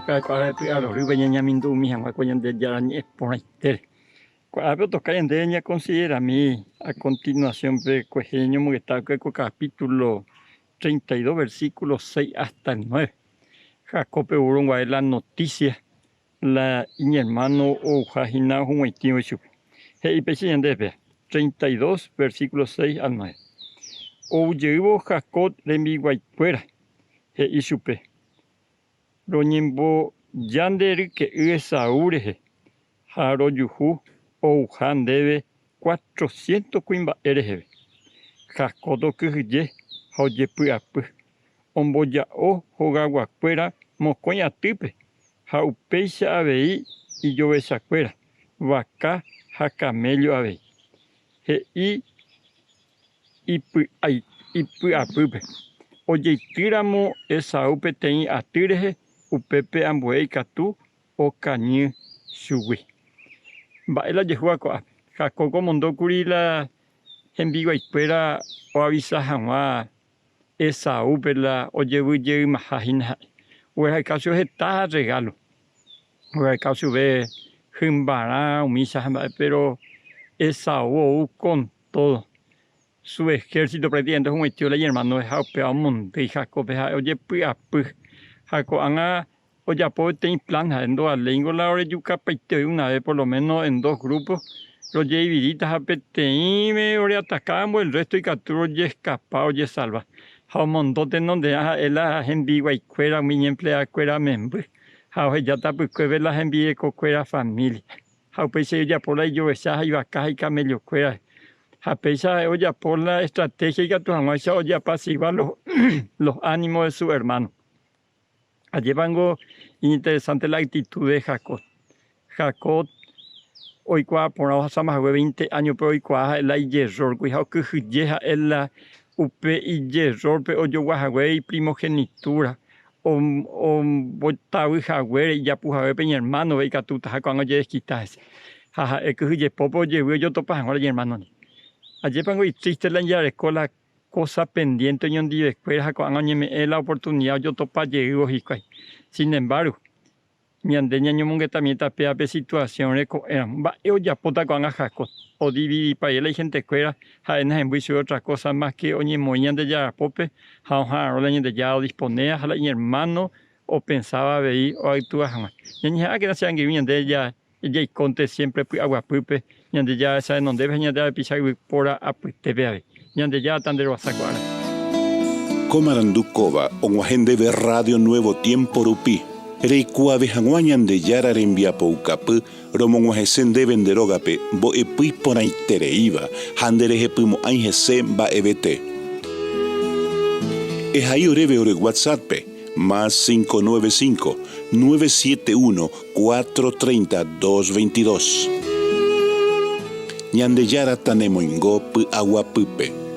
Upéva ko ára py'arorýpe ñañamindu'umi hag̃ua ko Ñandejára ñe'ẽ porãitére. Ko árape otoka ñandéve ñakonsiderami a continuación-pe kuehe ñañomongeta va'ekue ko capítulo 32 versículo 6 hasta el 9. Jacóbpe oúrõ guare la noticia la iñermáno ouha hína ohug̃uaitĩvo ichupe. He'i péicha ñandéve péva, 32, versículo 6 al 9. Ou jeývo Jacob rembiguaikuéra, he'i chupe, Roñemboja nde ryke'y Esaú rehe ha rojuhu ouha ndéve cuatrocientos kuimba'e reheve. Jacob okyhyje ha ojepy'apy, omboja'o hogaguakuéra mokõi atýpe ha upéicha avei ijovechakuéra, vaka ha kaméllo avei. He'i ipy'apýpe, Ojeitýramo Esaú peteĩ aty rehe, upépe ambue ikatu okañy chugui. Mba'e la ojehúva ko'ápe? Jacob omondo kuri la hembiguaikuéra oavisa hag̃ua Esaúpe la ojevy jeymaha hína ha'e. Ogueraheka chupe heta rregálo, ogueraheka chupe hymbarã umícha ha mba'e, péro Esaú ou kon tódo su ehérsito práktikamente ohug̃uaitĩvo la iñermánope ha upéva omondýi Jacóbpe ha'e ojepy'apy. Ha ko'ág̃a Ojapo peteĩ plan ha'e ndovaléingo la orejukapaite voi una ves, por lo méno en dos grúpo rojedividíta ha peteĩme oreataka ambue el rrésto ikatu rojeskapa, ojesalva. Ha omondo tenonderã ha'e la hembiguaikuéra umi iñempleakuéra memby ha oheja tapykuépe la hembirekokuéra família. Ha upéicha ojapo la ijovecha ha ivaka ha ikamellokuéra. Ha péicha ha'e ojapo la estrategia ikatu hag̃uáicha ojeapasigua los ánimos de su hermano. Ajépango iñinteresánte la aktitu de Jacob. Jacob oikuaa porã ohasáma hague veinte áñope oikuaa ha'e la ijerrórgui ha okyhyje ha'e la upe ijerrórpe ojogua hague iprimogenitúra, ombotavy haguére ijapu hague pe iñermánove ikatutaha ko'ág̃a ojedeskita hese. Ha ha'e kyhyjepópe ojevy ojotopa hag̃ua la iñermánondi. Ajépango itríste la ijareko la kósa pendiénte oñondivekuéra ha ko'ág̃a oñeme'ẽ la oportunida ojotopa jeývo hikuái. Sin embargo, ñande ñañomongetamiéta péva pe situasiónre ko'ẽramo. Mba'e ojapóta ko'ág̃a Jacob? Odividipaite la ihentekuéra, ha'e nahembýi chupe ótra kósa mas ke oñemoĩ Ñandejára pópe ha oha'arõ la Ñandejára odisponéva ha la iñermáno opensáva avei oaktua hag̃ua. Ñañeha'ãkena che angirũ ñande Jaikónte siémpre py'aguapýpe Ñandejára resa renondépe ha ñande rapicha yvypóra apytépe avei. Ñandejára tanderovasa ko árape. Ko marandu kóva og̃uahẽ ndéve Radio Nuevo Tiempo rupi. Reikuaave hag̃ua Ñandejára rembiapoukapy romog̃uahẽse ndéve nde rógape mbo'epy iporãitereíva ha nderehepymo'ãi hese mba'evete. Ehai oréve ore WhatsApp-pe, más 595 971 4:30 2:22. Ñandejára tanemoingo py'aguapýpe.